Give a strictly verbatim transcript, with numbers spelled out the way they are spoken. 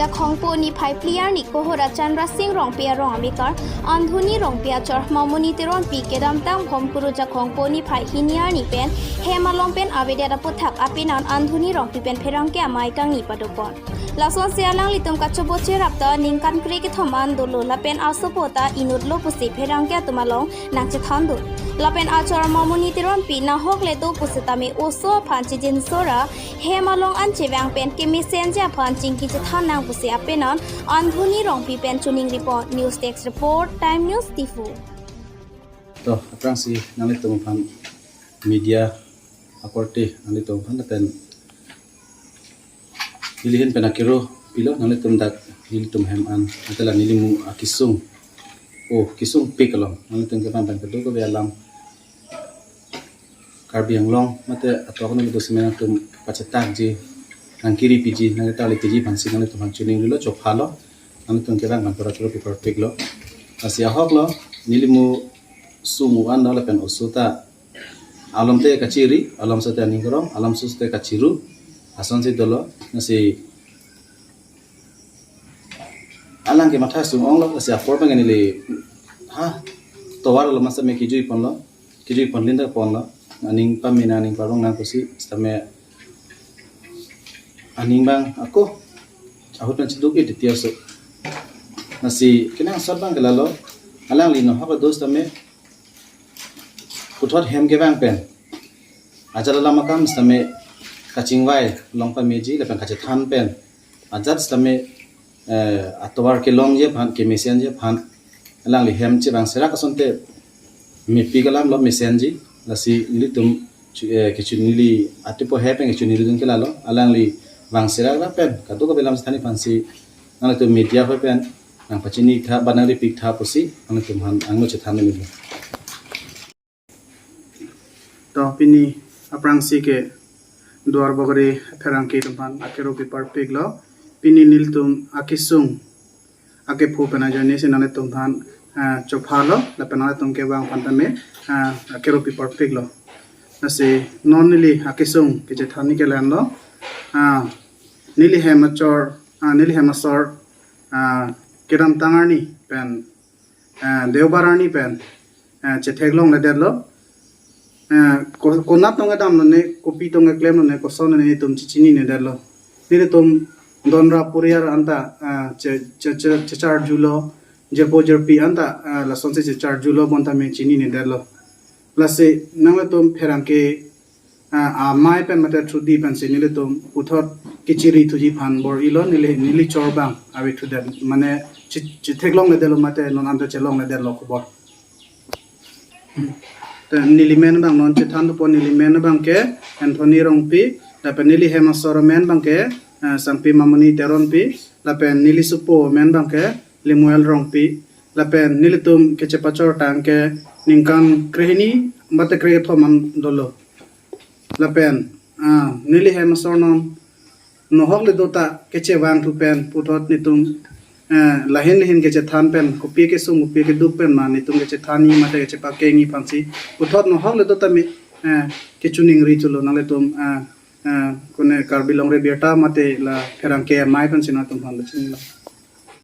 Jakhongpo niphai phli arni Kohora Chandra Singh Rongpi arong amekar Andhuni Rongpi achor Mamoni Teronpi kedamtang Bhomkuru Jakhongpo niphai hini arni pen hem along pen avedet aphuthak apenan Andhuni Rongpi pen pherangke amei kangni padopon. Lasonsi alanglitum kachobocherap ta ningkan krekethom an dolo lapen asopo ta inutlo pusi pherangke atum along nangchethandun. Lapen achor Mamoni Teronpi nahok le do pusitame oso aphan chijinso ra hem along an chevang pen kemesenji aphan chingki chethan nang pusi apenan Andhuni Rongpi pen choningripon. News Desk Report, Time News, Diphu. To, aphrangsi nanglitum aphan media akorte nanglitum aphan lapen neli ahin pen akero pilo nanglitum dak nelitum hem an atela nelimu akesung. Oh, kesungpik along nanglitum kevang pen kedo kave alam Karbi Anglong mate atok nang itu semen atum pachetakji nangkiripiji nangketali piji aphansi nanglitum aphan choningrilo chophalo nanglitum kevang pen pura pura pipar piklo. Lasi ahoklo nelimu sung u-an lo lapen oso ta alom te kachiri, alom so te aning kerong, alom so te kachiru, asonsi dolo, lasi alang ke matha sung-onglo, lasi apor pen neli ha tovar lo masa me kijui ponlo, kijui pon linda ponlo, aning pamina aning parong nang pusi, sitame aning bang ako ahut nang chiduk e titi aso. Lasi kenangsot bang ke lalo, alangli nahok do sitame puthot hem kevang pen ajat alam akam sitame kachingvai long pameji lapen kachethan pen ajat sitame eh, atovar kelongji aphan kemesenji aphan alangli hem chevang serak asonte mepik alam lo mesenji. Lasi nelitum chu- eh, kecho neli atipo he pen kecho neli dun ke lalo alangli vang serak ra pen kadokave alam sithan aphansi nanglitum media hoi pen nangpachini tha ba nangripik tha pusi nanglitum aphan angno chethan neli. To pini aphrangsi ke Duarbagori pherangke atum aphan akero pipar piklo. Pini nelitum akesung akephu pen ajoine si nanglitum aphan ah, chophalo lapen nanglitum kevang aphan tame ah, akero pipar piklo. Lasi non neli akesung kechethan ni ke lahenlo. Ah, neli hem achor ah, neli hem asor ah, kedamtang arni pen ah, Deobar arni pen ah, chetheklongledetlo. Ah, ko- konat tong kedam lone, kopi tong keklem lone, koson lone nelitum chichininedetlo. Nelitum donra puriar anta ah, che- che- che- checharjulo, jirpo jirpi anta ah, lasonsi checharjulo bonta me chininedetlo. Lasi nanglitum pherangke ah, amei pen mate thudi pensi nelitum puthot kechiri thuji aphan bor-ilo neli neli chor bang ave thudet mane chi- chitheklongledetlo mate non anta chelongledetlo khobor. Te neli men bang non chethan dopo neli men bang ke Anthony Rongpi, lapen neli hem asor men bang ke ah, Sangpi Mamoni Teronpi, lapen neli sopo men bang ke Lemuel Rongpi, lapen nelitum kechepachor tang ke ningkan krehini mate krekethom an dolo. Lapen ah, neli hem asor non nahok le do ta kechevang thu pen puthot nelitum ah, lahin lahin kechethan pen kopi kesung kopi keduk pen ma nelitum kechethanji mate kechepakengji aphansi puthot nahok le do ta me ah, kechoningri chulo nanglitum ah, ah, kone Karbi Longri Abirta mate la pherangke amei pensi nangtum aphan chinilo.